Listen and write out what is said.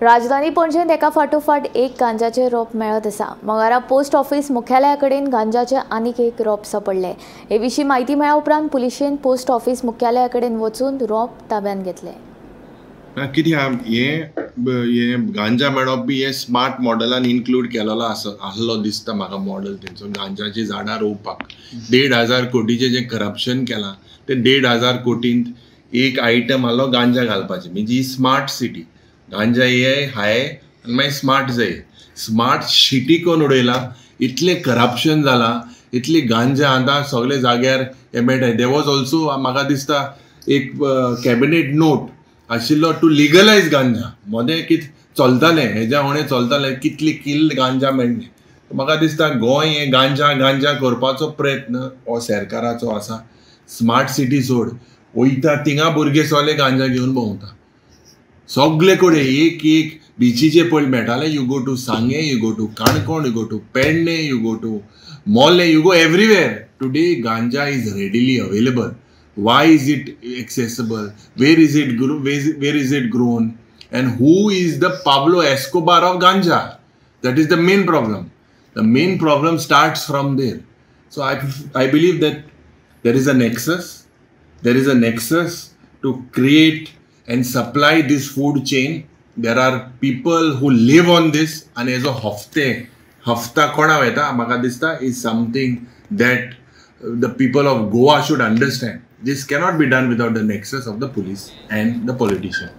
राजधानी पणजेंत एका फाटोफाट एक गांजाचे रोप मेळत आसा. मंगळारा पोस्ट ऑफिस मुख्यालया कडेन गांजाचे आनीक एक रोप सापडले. हे विशीं म्हायती मेळ्ळ्या उपरांत पुलिशेन पोस्ट ऑफिस मुख्यालया कडेन वचून रोप ताब्यांत घेतले. कितें हे गांजा मेळप बी हे स्मार्ट मॉडलान इन्क्लूड केलेलो आसा आहलो दिसता म्हाका मॉडल तेंचो गांजाची झाडां रोवपाक. 1,500 कोटीचें जें करप्शन केलां तें 1,500 कोटींत एक आयटम आहलो गांजा घालपाचें. म्हणजे ही स्मार्ट सिटी गांजा हे हाय आनी मागीर स्मार्ट जाय. स्मार्ट सिटी कोण उडयला, इतलें करप्शन जालां, इतली गांजा आतां सगळे जाग्यार हे मेळटा. There was also म्हाका दिसता एक कॅबिनेट नोट आशिल्लो टू लिगलायज गांजा. मदें कितें चलतालें हेज्या उणें चलतालें, कितली किल्ल गांजा मेळ्ळी. म्हाका दिसता गोंय हें गांजा गांजा करपाचो प्रयत्न हो सरकाराचो आसा. स्मार्ट सिटी सोड वयता थिंगा भुरगे सगळे गांजा घेवन भोंवता सगळे कडेन. एक एक बिचीचे पयलीं मेळटाले. You go to Sanguem, you go to Canacona, you go to Pernem, you go to Mollem, you go everywhere. Today ganja is readily available. Why is it accessible? Where is it where is it grown? And who is the Pablo Escobar of ganja? That is the main problem. The main problem starts from there. So I believe that there is a nexus. There is a nexus to create and supply this food chain. There are people who live on this. And as a hafta kona veta maka dista is something that the people of Goa should understand. This cannot be done without the nexus of the police and the politician.